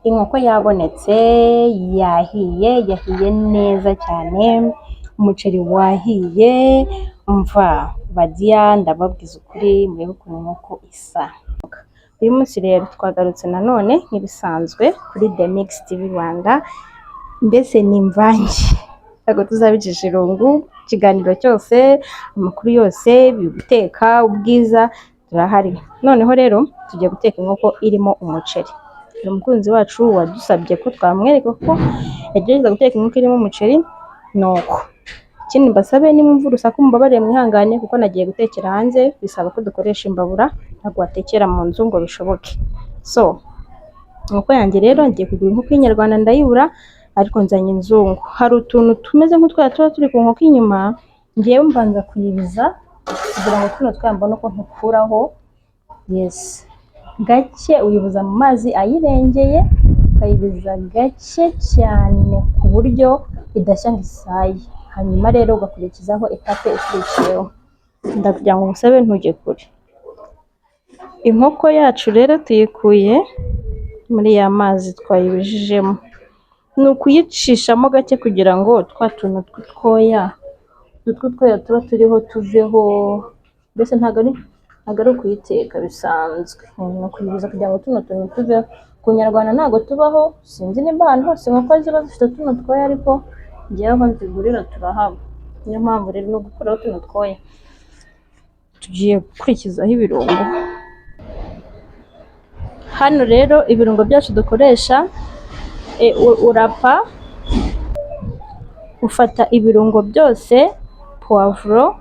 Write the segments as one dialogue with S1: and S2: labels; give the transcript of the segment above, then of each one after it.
S1: Inkoko yabonetse, yahiye, yahiye neza cyane, umuceri wahiye, umva badiya, ndababwiza ukuri, murebe ukuntu inkoko isa. Uyu munsi rero twagarutse nanone nk'ibisanzwe kuri The Mix TV Rwanda, mbese ni imvange, ntabwo tuzabicisha irungu, ikiganiro cyose, amakuru yose, guteka, ubwiza, turahari. Noneho rero tugiye guteka inkoko irimo umuceri. Uyu mukunzi wacu wadusabye ko twamwereka ko yagerageza guteka inkoko irimo umuceri, nuko ikindi mbasabe, nimwumva urusaku mumbabarire mwihangane, kuko nagiye gutekera hanze, bisaba ko dukoresha imbabura, ntabwo watekera mu nzu ngo bishoboke. So inkoko yanjye rero, ngiye kugura inkoko y'inyarwanda ndayibura, ariko nzanye inzungu. Hari utuntu tumeze nk'utwaya tuba turi ku nkoko inyuma, ngewe mbanza kuyibiza kugira ngo tuno twaya mbone uko ntukuraho. Yes, gake uyibuza mu mazi ayirengeye, ukayibiza gake cyane ku buryo idashya ngo isaye, hanyuma rero ugakurikizaho étape ikurikiyeho. Ndakugira ngo ngusabe ntujye kure. Inkoko yacu rero tuyikuye muri ya mazi twayibijijemo, ni ukuyicishamo gake kugira ngo twa tuntu tw'utwoya, utwo twoya tuba turiho tuveho, mbese ntabwo ari ukuyiteka bisanzwe, ni ukuyibiza kugira ngo tuno tuntu tuveho. Ku nyarwanda ntabwo tubaho, sinzi nimba ahantu hose inkoko ziba zifite tuno twoya, ariko njyewe aho nzigurira turahaba, niyo mpamvu rero ni ugukuraho tuno twoya. Tugiye gukurikizaho ibirungo. Hano rero ibirungo byacu dukoresha, urapa, ufata ibirungo byose: puwavuro,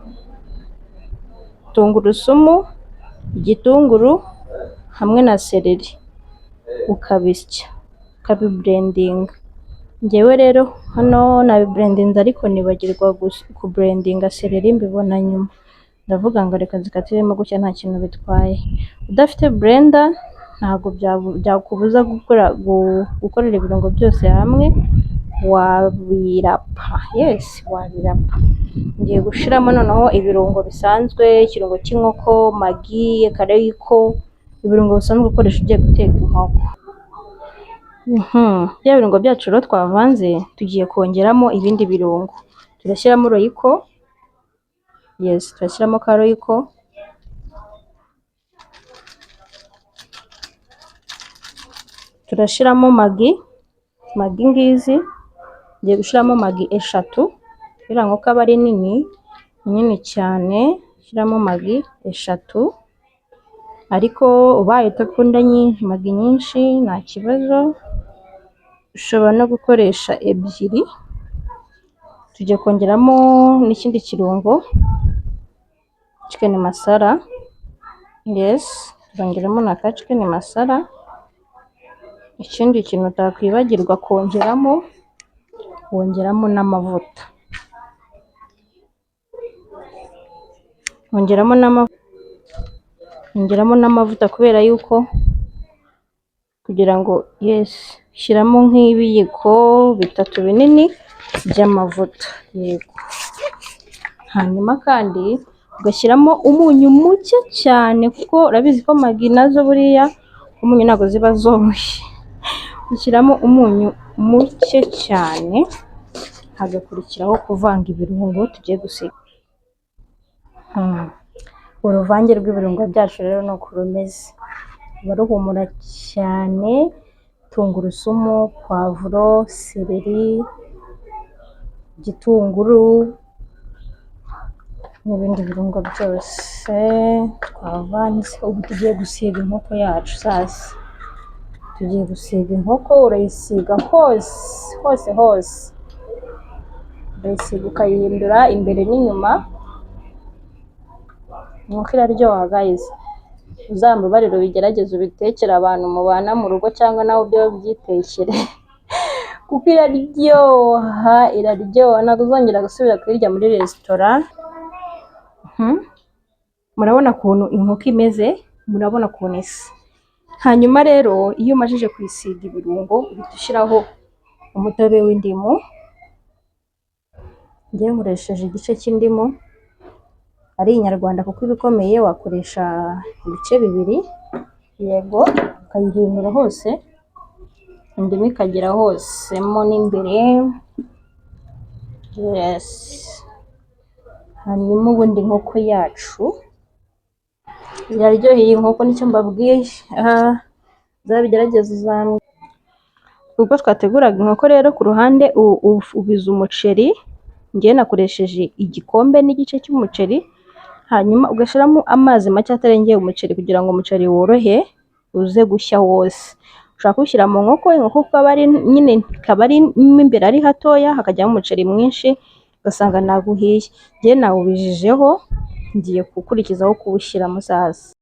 S1: tungurusumu, igitunguru hamwe na céleri, ukabisya, ukabiblendinga. Njyewe rero hano nabiblendinze, ariko nibagirwa kublendinga céleri, mbibona nyuma. Ndavuga ngo reka nzikatiremo gutya, nta kintu bitwaye. Udafite blender ntabwo byakubuza gukorera ibirungo byose hamwe, wabirapa, yes, wabirapa. Ngiye gushiramo noneho ibirungo bisanzwe: ikirungo cy'inkoko, Maggi, ka Royco, ibirungo bisanzwe ukoresha ugiye guteka inkoko. Bya birungo byacu rero twavanze, tugiye kongeramo ibindi birungo. Turashyiramo Royco, yes, turashyiramo ka Royco, turashyiramo Maggi. Maggi ngizi, ngiye gushyiramo Maggi eshatu, iriya nkoko aba ari nini, ni nini cyane, shyiramo Maggi eshatu, ariko ubaye udakunda Maggi nyinshi nta kibazo, ushobora no gukoresha ebyiri. Tugiye kongeramo n'ikindi kirungo, chicken masala, yes, turongeramo na ka chicken masala. Ikindi kintu utakwibagirwa kongeramo, wongeramo n'amavuta, wongeramo n'amavuta kubera yuko kugira ngo, yes, shyiramo nk'ibiyiko bitatu binini by'amavuta, yego. Hanyuma kandi ugashyiramo umunyu muke cyane, kuko urabizi ko Maggi nazo buriya umunyu ntabwo ziba zoroshye. Ushyiramo umunyu muke cyane, hagakurikiraho kuvanga ibirungo tugiye gusiga. Uruvange rw'ibirungo byacu rero ni uku rumeze, ruba ruhumura cyane: tungurusumu, puwavuro, céleri, igitunguru n'ibindi birungo byose twavanze. Ubu tugiye gusiga inkoko yacu. Sasa tugiye gusiga inkoko, urayisiga hose hose hose, urayisiga ukayihindura imbere n'inyuma. Inkoko iraryoha guys, uzambabarire ubigerageze, ubitekere abantu mubana mu rugo cyangwa nawe ubwawe ubyitekere, kuko iraryoha, iraryoha, ntabwo uzongera gusubira kuyirya muri resitora. Murabona ukuntu inkoko imeze, murabona ukuntu isa. Hanyuma rero iyo umajije kuyisiga ibirungo, uhita ushyiraho umutobe w'indimu. Njyewe nkoresheje igice cy'indimu, ari inyarwanda kuko iba ikomeye, wakoresha ibice bibiri, yego, ukayihindura hose. Indimu ikagera hose mo n'imbere. Yes. Hanyuma ubundi inkoko yacu iraryoheye. Inkoko nicyo mbabwiye. Aha uzabigerageze uzambwira. Ubwo twateguraga inkoko rero, ku ruhande ubiza umuceri. Njyewe nakoresheje igikombe n'igice cy'umuceri, hanyuma ugashyiramo amazi make atarengeye umuceri kugira ngo umuceri worohe uze gushya wose. Ushobora kuwushyira mu nkoko, inkoko kuko aba ari nyine ikaba ari mo imbere ari hatoya, hakajyamo umuceri mwinshi, ugasanga ntabwo uhiye. Njyewe nawubijijeho, ngiye gukurikizaho kuwushyiramo sasa.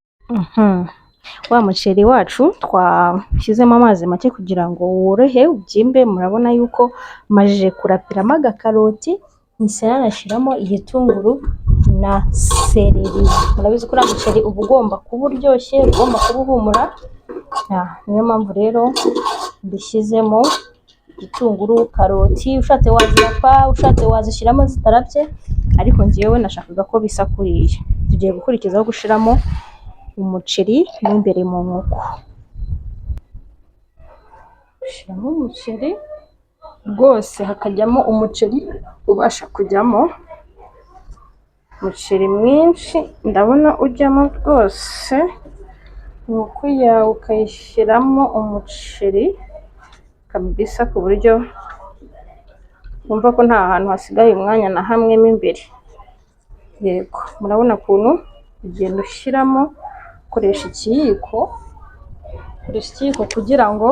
S1: Wa muceri wacu twashyizemo amazi make kugira ngo worohe ubyimbe, murabona yuko majije kurapiramo agakaroti, mpise nanashyiramo igitunguru na seleri. Murabizi ko uriya muceri uba ugomba kuba uryoshye, ugomba kuba uhumura, niyo mpamvu rero mbishyizemo igitunguru, karoti, ushatse wazirapa, ushatse wazishyiramo zitarapye, ariko njyewe nashakaga ko bisa kuriya. Tugiye gukurikizaho gushyiramo umuceri mo imbere mu nkoko. Ushyiramo umuceri rwose, hakajyamo umuceri ubasha kujyamo, umuceri mwinshi ndabona ujyamo rwose, inkoko yawe ukayishyiramo umuceri kabisa, ku buryo wumva ko nta hantu hasigaye umwanya na hamwe mo imbere. Yego, murabona ukuntu ugenda ushyiramo, ukoresha ikiyiko, ukoresha ikiyiko kugira ngo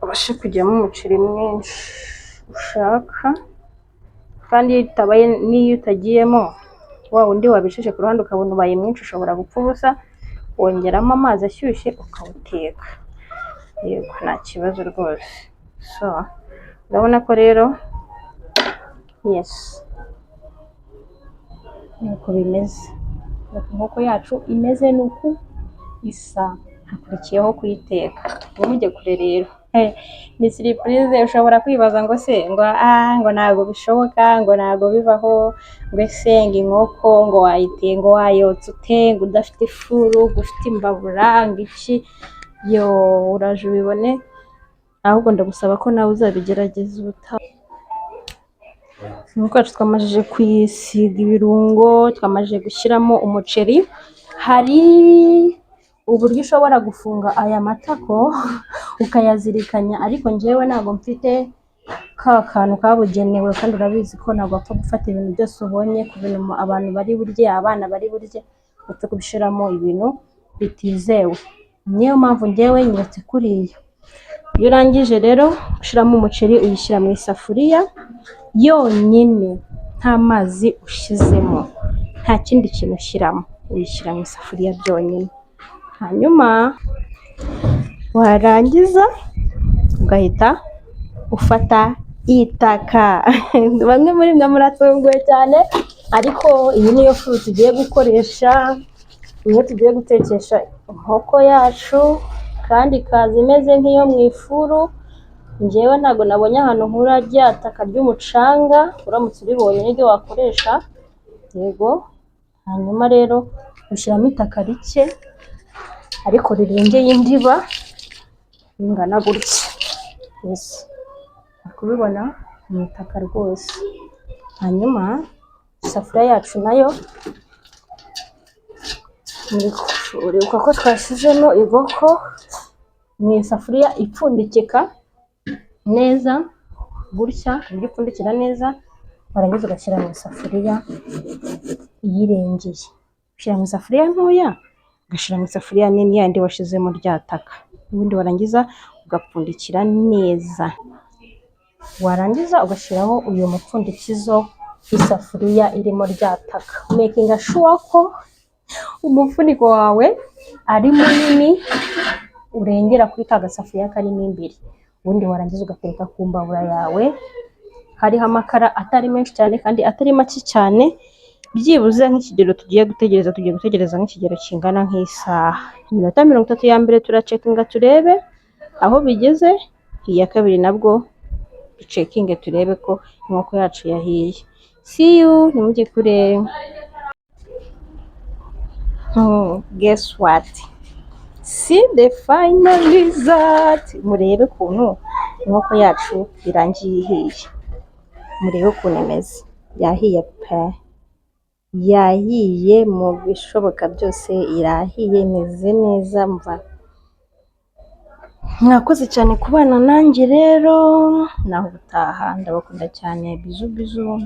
S1: ubashe kujyamo umuceri mwinshi ushaka, kandi iyo utabaye n'iyo utagiyemo wa wundi wabishije ku ruhande ukabona ubaye mwinshi ushobora gupfa ubusa, wongeramo amazi ashyushye ukawuteka. Yego, nta kibazo rwose. So urabona ko rero, yes, nuko bimeze. Nuko inkoko yacu imeze, nuku isa. Hakurikiyeho kuyiteka. Ntimujye kure rero, ni surprise. Ushobora kwibaza ngo se ngo ngo ntabwo bishoboka, ngo ntabwo bibaho, ngo ese ngo inkoko ngo wayite ngo wayotsa ute, ngo udafite ifuru, ngo ufite imbabura, ngo iki? Yo, uraje ubibone. Ahubwo ndagusaba ko nawe uzabigerageza ubutaha. Inkoko yacu twamajije kuyisiga ibirungo, twamajije gushyiramo umuceri. Hari uburyo ushobora gufunga aya matako ukayazirikanya, ariko njyewe ntabwo mfite ka kantu kabugenewe, kandi urabizi ko ntabwo wapfa gufata ibintu byose ubonye ku bintu abantu bari burye, abana bari burye, upfe kubishyiramo ibintu bitizewe. Niyo mpamvu njyewe nyeretse kuriya. Iyo urangije rero gushyiramo umuceri, uyishyira mu isafuriya yonyine, nta mazi ushyizemo, nta kindi kintu ushyiramo, uyishyira mu isafuriya byonyine. Hanyuma warangiza ugahita ufata itaka. Bamwe muri mwe muratunguwe cyane, ariko iyi niyo furu tugiye gukoresha, niyo tugiye gutekesha inkoko yacu, kandi ikaza imeze nk'iyo mu ifuru. Njyewe ntabwo nabonye ahantu nkura rya taka ry'umucanga, uramutse uribonye niryo wakoresha. Yego, hanyuma rero ushyiramo itaka rike ariko rirengeye indiba, ringana gutya. Yes, uri kubibona, ni itaka rwose. Hanyuma isafuriya yacu nayo, uribuka ko twashyizemo inkoko mu isafuriya ipfundikika neza gutya, ku buryo ipfundikira neza, warangiza ugashyira mu isafuriya iyirengeye. Ushyira mu isafuriya ntoya, ugashyira mu isafuriya nini yandi washyizemo rya taka, ubundi warangiza ugapfundikira neza, warangiza ugashyiraho uyu mupfundikizo w'isafuriya irimo rya taka, making sure ko umufuniko wawe ari munini urengera kuri ka gasafuriya karimo imbere. Ubundi warangiza ugatereka ku mbabura yawe, hariho amakara atari menshi cyane kandi atari make cyane, byibuze nk'ikigero tugiye gutegereza, tugiye gutegereza nk'ikigero kingana nk'isaha. Iminota 30 ya mbere turacheckinga turebe aho bigeze, iya kabiri nabwo ducheckinge turebe ko inkoko yacu yahiye. See you, ntimujye kure. Guess what? See the final result. Murebe ukuntu inkoko yacu irangiye ihiye, murebe ukuntu imeze. Yahiye pe, yahiye mu bishoboka byose, irahiye, imeze neza. Mva, mwakoze cyane kubana nanjye rero, naho ubutaha. Ndabakunda cyane. Bisous, bisous.